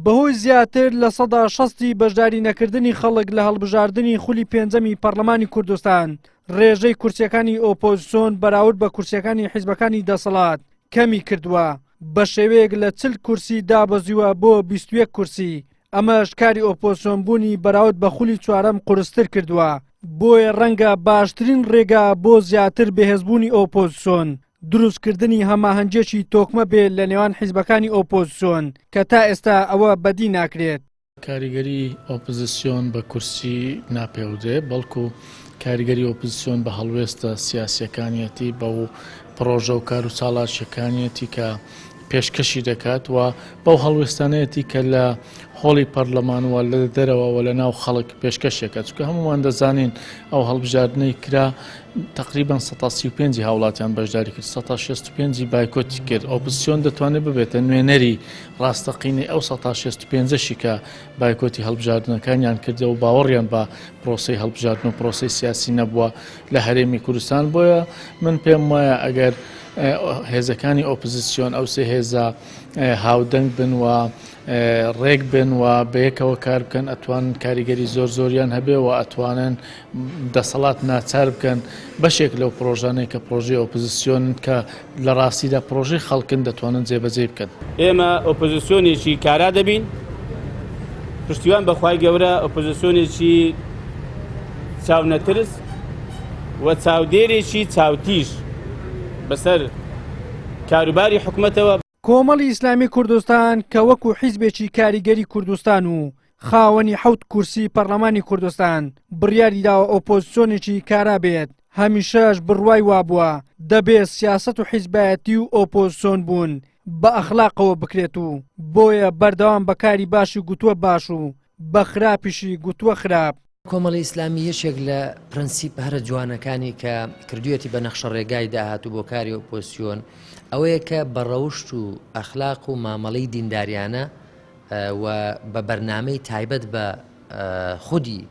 بەهۆی زیاتر لە 60% بەشداری نەکردنی خەڵک لە هەڵبژاردنی خولی پێنجەمی پەرلەمانی کوردستان، ڕێژەی کورسیەکانی ئۆپۆزسیۆن بەراورد بە کورسیەکانی حیزبەکانی دەسەڵات کەمی کردووە، بە شێوەیەک لە 40 کورسی دابەزیوە بۆ 21 کورسی، ئەمەش کاری ئۆپۆزسیۆن بوونی بەراورد بە خولی چوارەم قورستر کردووە، بۆیە ڕەنگە باشترین ڕێگا بۆ زیاتر بەهێزبوونی ئۆپۆزسیۆن دروستکردنی هەماهەنگیەکی تۆکمە بێت لە نێوان حیزبەکانی ئۆپۆزسیۆن کە تا ئێستا ئەوە بەدی ناکرێت. کاریگەری ئۆپزسیۆن بە کورسی ناپێودرێ، بەڵکو کاریگەری ئۆپزسیۆن بە هەڵوێستە سیاسیەکانیەتی، بەو پڕۆژە و کار و چاڵاکیەکانیەتی کە پێشکەشی دەکات و بەو هەڵوێستانەیەتی کە لە هۆڵی پەرلەمان و لە دەرەوە و لە ناو خەڵک پێشکەشێکە چونکە هەمومان دەزانین ئەو هەڵبژاردنەی کرا تقریبا 135 هاوڵاتیان بەشداری کرد 165 بایکۆتی کرد ئۆپزسیۆن دەتوانێت ببێتە نوێنەری ڕاستەقینەی ئەو 165شی کە بایکۆتی هەڵبژاردنەکانیان کردە و باوەڕیان بە پرۆسەی هەڵبژاردن و پرۆسەی سیاسی نەبووە لە هەرێمی کوردستان بۆیە من پێم وایە ئەگەر هێزەکانی ئۆپزسیۆن ئەو سێ هێزە هاودەنگ بن و ڕێک بن و بەیەکەوە کار بکەن ئەتوانن کاریگەری زۆر زۆریان هەبێ و ئەتوانن دەسەڵات ناچار بکەن بەشێک لەو پرۆژانەی کە پرۆژەی ئۆپزسیۆن کە لە ڕاستیدا پرۆژەی خەڵکن دەتوانن جێبەجێی بکەن. ئێمە ئۆپۆزسیۆنێکی کارا دەبین، پشتیوان بە خوای گەورە ئۆپۆزسیۆنێکی چاونەترس و چاودێرێکی چاوتیژ بەسەر کاروباری حکومەتەوە. کۆمەڵی ئیسلامی کوردستان کە وەکو حیزبێکی کاریگەری کوردستان و خاوەنی حەوت کورسی پەرلەمانی کوردستان بڕیاری داوە ئۆپۆزسیۆنێکی کارا بێت، هەمیشەش بڕوای وابووە دەبێت سیاسەت و حیزبایەتی و ئۆپۆزسیۆن بوون بە ئەخلاقەوە بکرێت و بۆیە بەردەوام بە کاری باشی گوتووە باش و بە خراپیشی گوتووە خراپ. کۆمەڵی ئیسلامی یەکێک لە پرەنسیپە هەرە جوانەکانی کە کردوویەتی بە نەخشەڕێگای داهاتوو بۆ کاری ئۆپۆزسیۆن ئەوەیە کە بە ڕەوشت و ئەخلاق و مامەڵەی دینداریانە و بە بەرنامەی تایبەت بە خودی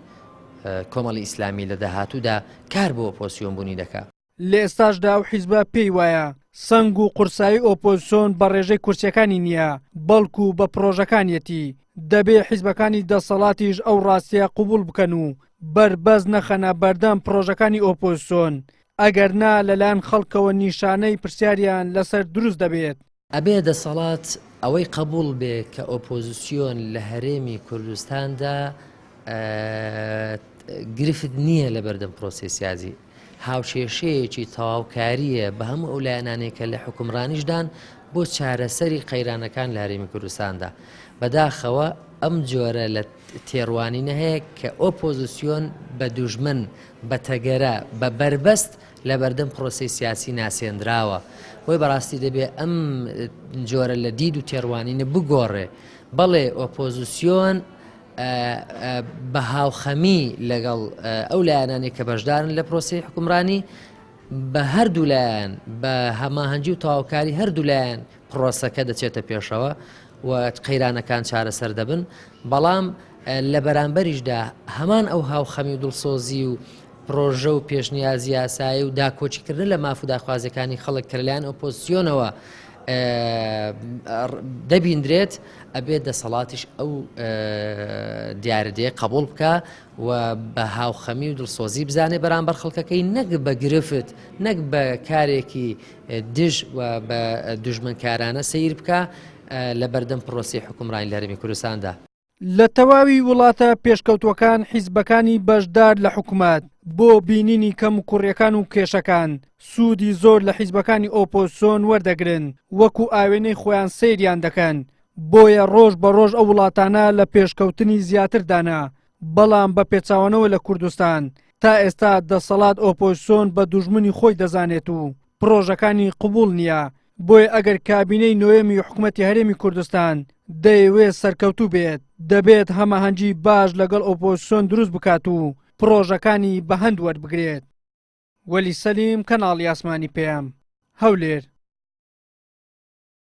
کۆمەڵی ئیسلامی لە داهاتوودا کار بۆ ئۆپۆزسیۆن بوونی دەکا. لە ئێستاشدا ئەو حیزبە پێی وایە سەنگ و قورسایی ئۆپۆزسۆن بە ڕێژەی کورسیەکانی نییە، بەڵکو بە پڕۆژەکانیەتی، دەبێ حیزبەکانی دەسەڵاتیش ئەو ڕاستیە قبوڵ بکەن و بەربەست نەخەنە بەردەم پڕۆژەکانی ئۆپۆزسۆن، ئەگەر نا لەلایەن خەڵکەوە نیشانەی پرسیاریان لەسەر دروست دەبێت. ئەبێ دەسەڵات ئەوەی قەبوڵ بێ کە ئۆپۆزسیۆن لە هەرێمی کوردستاندا گرفت نییە لە بەردەم پرۆسەی سیاسی، هاوکێشەیەکی تەواوکارییە بە هەموو ئەو لایەنانەی کە لە حوکمڕانیشدان بۆ چارەسەری قەیرانەکان لە هەرێمی کوردستاندا. بەداخەوە ئەم جۆرە لە تێڕوانینە هەیە کە ئۆپۆزسیۆن بە دوژمن، بە تەگەرە، بە بەربەست لە بەردەم پرۆسەی سیاسی ناسێندراوە. بۆیە بەڕاستی دەبێ ئەم جۆرە لە دید و تێڕوانینە بگۆڕێ. بەڵێ ئۆپۆزسیۆن بە هاوخەمی لەگەڵ ئەو لایەنانەی کە بەشدارن لە پرۆسەی حکومڕانی بە هەردوو لایەن بە هەماهەنگی و تەواوکاری هەردوو لایەن پرۆسەکە دەچێتە پێشەوە و قەیرانەکان چارەسەر دەبن بەڵام لە بەرامبەریشدا هەمان ئەو هاوخەمی و دڵسۆزی و پرۆژە و پێشنیازی یاسایی و داکۆکیکردن لە ماف و داخوازیەکانی خەڵک کە لەلایەن ئۆپۆزسیۆنەوە دەبیندرێت ئەبێت دەسەڵاتیش ئەو دیاردەیە قبول بکە و بە هاوخەمی و دڵسۆزی بزانێ بەرامبەر خەڵکەکەی نەک بە گرفت نەک بە کارێکی دژ و بە دوژمنکارانە سەیر بکە لە بەردەم پرۆسی حکومڕانی لە هەرێمی کوردستاندا. لە تەواوی وڵاتە پێشکەوتووەکان حیزبەکانی بەشدار لە حکومەت بۆ بینینی کەموکوڕیەکان و کێشەکان سوودی زۆر لە حیزبەکانی ئۆپۆزسۆن وەردەگرن وەکو ئاوێنەی خۆیان سەیریان دەکەن بۆیە ڕۆژ بە ڕۆژ ئەو وڵاتانە لە پێشکەوتنی زیاتردانە بەڵام بە پێچاوانەوە لە کوردستان تا ئێستا دەسەڵات ئۆپۆزسۆن بە دوژمنی خۆی دەزانێت و پڕۆژەکانی قبوڵ نییە، بۆیە ئەگەر کابینەی نۆیەمی حکومەتی هەرێمی کوردستان دەیەوێت سەرکەوتوو بێت، دەبێت هەماهەنگی باش لەگەڵ ئۆپۆزسیۆن دروست بکات و پڕۆژەکانی بە هەند وەربگرێت. وەلی سەلیم، کەناڵی ئاسمانی پەیام، هەولێر.